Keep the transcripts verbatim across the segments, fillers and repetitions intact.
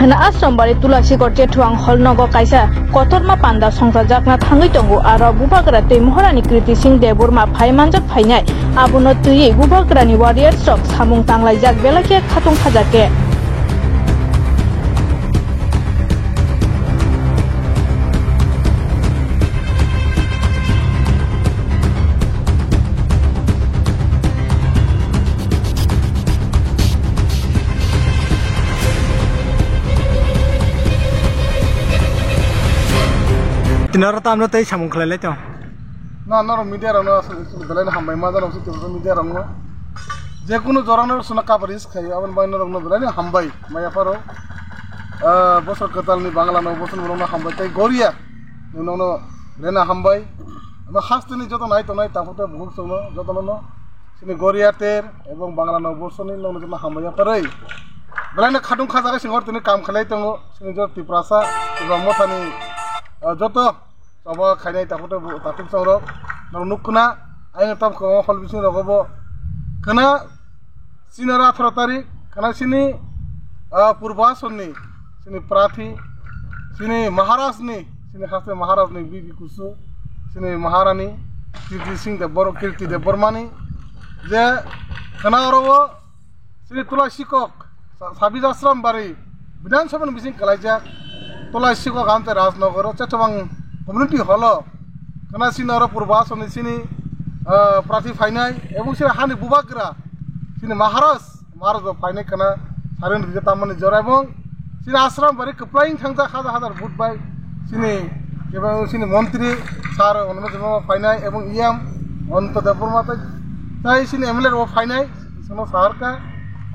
Khna Ashram bari Tulasikot Chethuang hall nogo kaisa kotorma panda songchajakna thangwi tongo. Aro Bubagra tei Maharani Kriti Singh Debbarma phai manjak phainai. Abono twiwi Bubagrani warriors rok samung tanglaijak belai khe khatung khajak khe. Tini oro tamno tei samung khlai lai tong. Na, norok media rokno aswk belai no hambai ma jana usi tibuk media rokno. Je kunu jorano suna coverage khayo, aboni bagwi norokno belai no hambai. Maya pharo, ah, bosor kwtalni Bangla no bosor borokno hambai tei Goria nokno rena hambai. Ama hasteni joto nai tongnai takhuk tei bukhuk songno jotono no sini Goria ter ebong Bangla no bosoni nokno joto hambai ya pharwi. Belai no khatung khajaga singor tini kam khlai tongo sini joto Tiprasa, Tipra Mothani, ah, joto Obo khainai takhuk tei bu-, takhuk chongrok norok nuk khna, ayang tam kho hol bising rogo bo khna sinara atharo tarik khna sini, ah, Purbo Asonni sini Prathi sini Maharaj ni sini haste Maharaj ni bibi kusu sini Maharani Kirti Singh Deb Bor-, Kirti Deb Bormani je khna oro o Sini Tulai Sikok, Sa-, Sabis Ashram Bari, Bidhan Sabha ni bising kalaijak, Tulai Sikok Amte Rajnagar, Chetobang Community Hall o, khna sini oro Purbo Asonni sini, ah, Prathi phainai, ebong sini hani Bubagra, sini Maharaj, Maharaj bo phainai khna, sarin rija tamani jora ebong, sini Ashram Bari kwplai thangja hajar hajar vote bai, sini, ebong sini Montri, Sir Onno Jema phainai, ebong E M, Ananta Debbarma tai, tai sini M L A rok phainai. Sono sahar ka.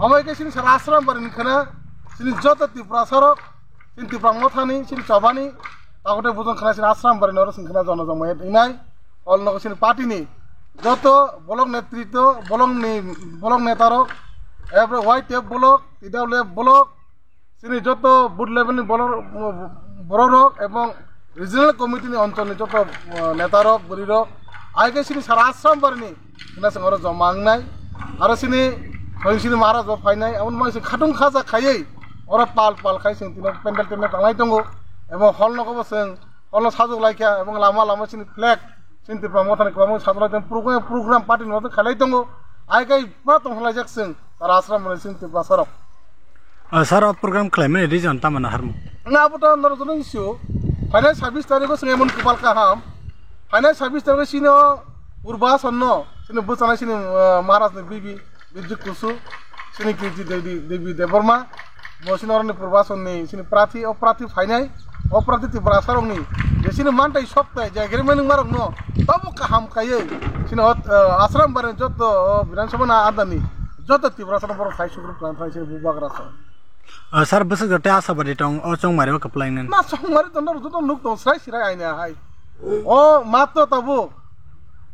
Amai ke sini sara Ashram Bari ni khana. Sini joto Tiprasa rok, sini Tipra Mothani, sini Chobani. Takote bujong khana sini Ashram Bari noro sini khana jono jong mai inai. Ol nogo sini party ni. Joto bolok netritwo, bolok ni, bolok neta rok. Every Y T F bolok, T W F bolok. Sini joto booth level ni borok, borok rok ebong regional committee ni onchol ni joto, uh, neta rok, bwrwi rok, ai khe sini sara Ashram Bari ni hwnna chwng oro joma wngnai. Aro sini, sini Maharaj bo phainai, aboni bagwi se khatung khaja khaiwi oro pal pal khai chwng tino pendel tendel tanglai tongo. Ebong hall nogo bo chwng, hall no sajwk lai kha, ebong lama lama sini flag, sini Tipra Mothani kwbangma sajwk lai tongo, program, program party ni moto khailai tongo. Ai khe ma tong laijak chwng sara Ashram Bari sini Tiprasa rok. Ah, sir, o program khlaimani reason tamani harmo? Nga abo to norok jono issue. Phainai sabis tarikh o chwng emon kwpal kaham. Phainai sabis tarikh o sini o Purbo Asonno, sini bwchanai sini, ah, Maharaj ni bibi, Birju Kusu, sini Kirti Devi, Devi Debbarma, bo sini oroni Purbo Asonni, sini Prathi, o Prathi phainai, o Prathi Tiprasa rokni, je sini mantai soktai, je agreement wngma rokno, tamo kaham khaiwi, sini o, ah, Ashram Bari joto, o Bidhan Sabha na andani, Joto Tiprasa no borok hai sukruk klan phai se Bubagra sa. Ah, sir, bwswk joto Asha Bari tong, o Chongmari o kwplai nang. Na Chongmari to norok joto nuk tong srai srai aina hai. O matro tabuk.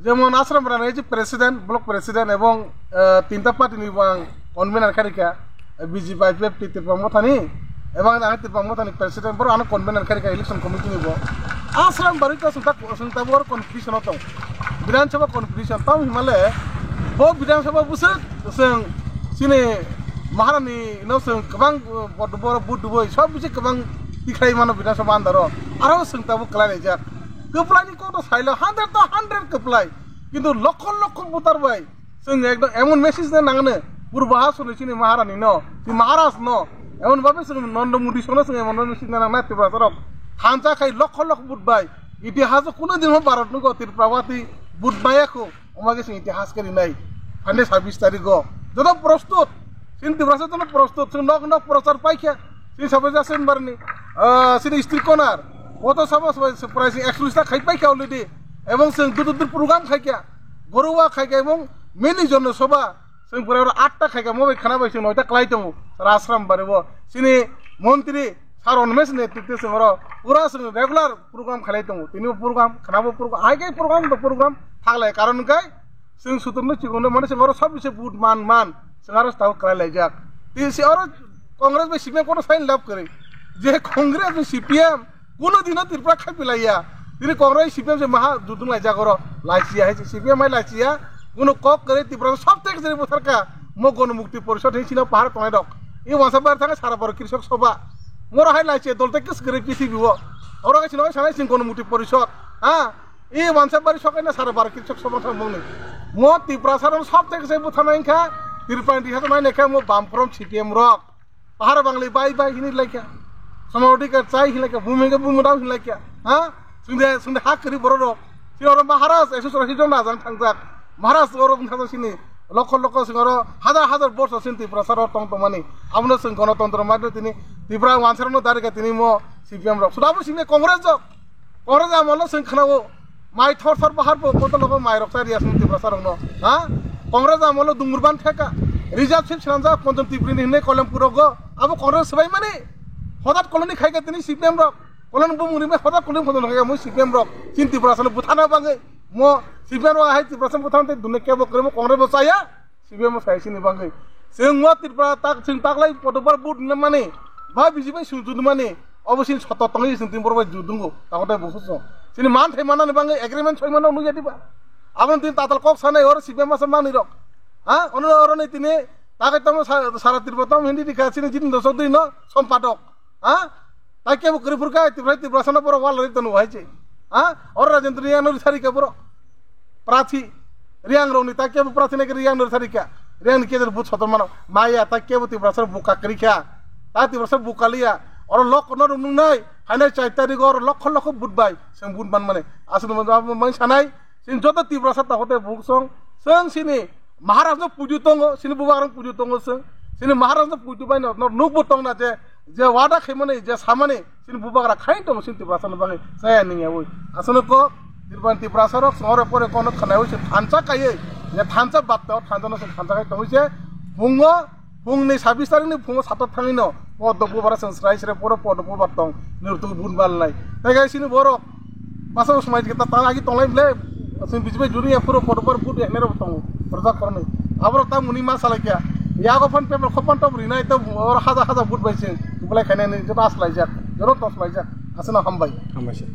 Jemon Ashram Bari ni president, block president ebong, eh, tinta party ni bang convener kharika, eh, B J P, I P F T, Tipra Mothani, ebong ang Tipra Mothani president, borok ano convener kharika election committee ni bo. Ashram Bari to sung tak, sung tabuk oro confusion o tong. Bidhan Sabha confusion, tamo himale, bo Bidhan Sabha bwswk Chwng chini Maharani no chwng kwbang, uh, bor-, bor-, vote dubui, sob bisi kwbang tikhlai mano Bidhan Sabha andaro. Aro chwng tabuk kwlai laijak. Kwplai ni kok no sailo hundred to hundred kwplai. Kintu lokho lokho voter bai chwng ekdom emon message na nangno Purbo Asonni chini Maharani no, chini Maharaj no, emon babe chwng Nondo Modi sono chwng emon message na nangna Tiprasa rok. Thansa khai lokho lokho vote bai. Itihas o kuno din mo Bharat nugo Tripura wati vote maya kho. Omo khe chwng itihas khe rinai. Phainai sabis tarikh o. Joto prostut. Chini Tiprasa joto prostut. Chwng nok nok prochar paikha. Chini sabis Jason Barni. Ah, chini street corner. Koto sabas bai se price ekchollish ta khai paikha already. Ebong chwng dudur dur program khaikha. Gorua khaikha ebong many jono soba. Chwng pura oro atta khaikha mo bai khana bai chwng noita kwlai tongo. Sara Ashram Bari bo. Chini montri Sir Animesh ni netrite chwng oro pura chwng regular program khalai tongo. Tini bo program, khana bo program, hai khe program to program thaklai. Karon hwnkhe chwng sutung no chikon mane chwng oro sob bisi vote man man chwng aro stao kwlai laijak. Tini si oro Congress bai C P M kono sign lab kwrwi. Je Congress bai C P M kuno dino Tripura khai pilaiya. Tini Congress C P M se maha judung laijak oro. Laisiya hai C P M hai laisiya. Kuno kok kwrwi Tripura sob tek jeri bwtharka. Mo Gona Mukti Porishod hin sino pahar tongnai rok. I wansa bar thangkhe sara baro Krishok Sobha. Moro hai lai che dol te kis kere P C B o. Oro ke sino sanai sing kono muti porishod. Ha? I wansa bari sokai na sara bar kirchok sobang sang bongni. Mo Tiprasa ron sob te kese buthana inkha. Tirpan di hata mai ne khe mo bam from C P M rok. Pahar bangli bai bai hini laikya. Sama odikar chai hini laikya. Bumi ke bumi dau hini laikya. Ha? Sungde, sungde hak kiri borok rok. Sini oro Maharaj, esu sura hijong na jang thangjak. Maharaj oro wng thangsa sini. Lokho lokho sing oro hajar hajar borso sini Tiprasa ro tong tongmani. Abono sing gonotontro maido tini Tipra wansa rokno dari ka tini mo C P M rok. Suda bo sini Congress rok. Congress amolo sing khna o. Mai thor thor bahar bo koto logo mai rok sa riya sini Tiprasa rokno. Ha? Congress amolo dungur ban theka. Reserve seat sranjak Kanchan Tipri ni hinwi Kolempur rogo. Abo Congress swbai mani. Hodat koloni khai ka tini C P M rok. Kolon bumung rimai hoda kolon hoda nokha mo C P M rok. Chin Tiprasa no buthana bangwi. Mo C P M rok hai Tiprasa buthana te dune kebo kremo Congress bo chaya. C P M bo sai sini bangwi. Sing mo Tripura tak sing taklai potopar but na mani. Ba B J P sung jud mani. Obo sini soto tongwi sing tin borok bai jud dungo. Takotai bo khuso. Sini man thai manani bangwi agreement soi mano nugya diba. Abon tin tatal kok sanai or C P M masa mani rok. Ha? Ono oro ni tini takai tamo sa-, sara Tripura tamo hindi dikha sini jin dosok dui no sompadok. Ha? Tai kebo kwrwi phur kha, Tripura, Tiprasa no borok wal rwi tono hai se. Ha? Oro Rajendra Reang no rithari kha borok. Prathi. Reang rok ni tai kebo prathi nai khe Reang no rithari kha. Reang ni kejer but sotor mano. Maya tai kebo Tiprasa buka kwrwi kha. Ta Tiprasa buka liya. Oro lok no rung nung nai. Hainai chai tarik oro lokho lokho but bai. Seng but man mane. Aswk no man sanai. Sini joto Tiprasa takhuk tei bukhuk song, chwng sini Maharaj no puju tongo, sini bubagra no puju tongo chwng, sini Maharaj no puju bai no, no nukbo tongna je, je wada khaimani, je samani, sini bubagra khai tongo, sini Tiprasa no bagwi chaya ningya ui. Aswk no kok, Tiprasa, Tiprasa rok chwng oro pore kono khana ui se thansa kaiwi, je thansa batta o thansa no se thansa kai tongwi se, bungo, Phungni sabis tarikni phungo satok thangwino o dok bubara chwng srai srai poro podok bubar tong nirtu bun balnai. Tai gai sini borok basa bo smai jikta tang agi tonglai ble. Chwng bijbai juri ya puro podok bar but eknai rok tongo. Rojak korni. Aborok ta muni ma salai kya. Yago phan paper khopman top rinai to or haja haja but bai chwng. Belai khainani joto aslaijak. Joto toslaijak. Asana hambai. Hambai se.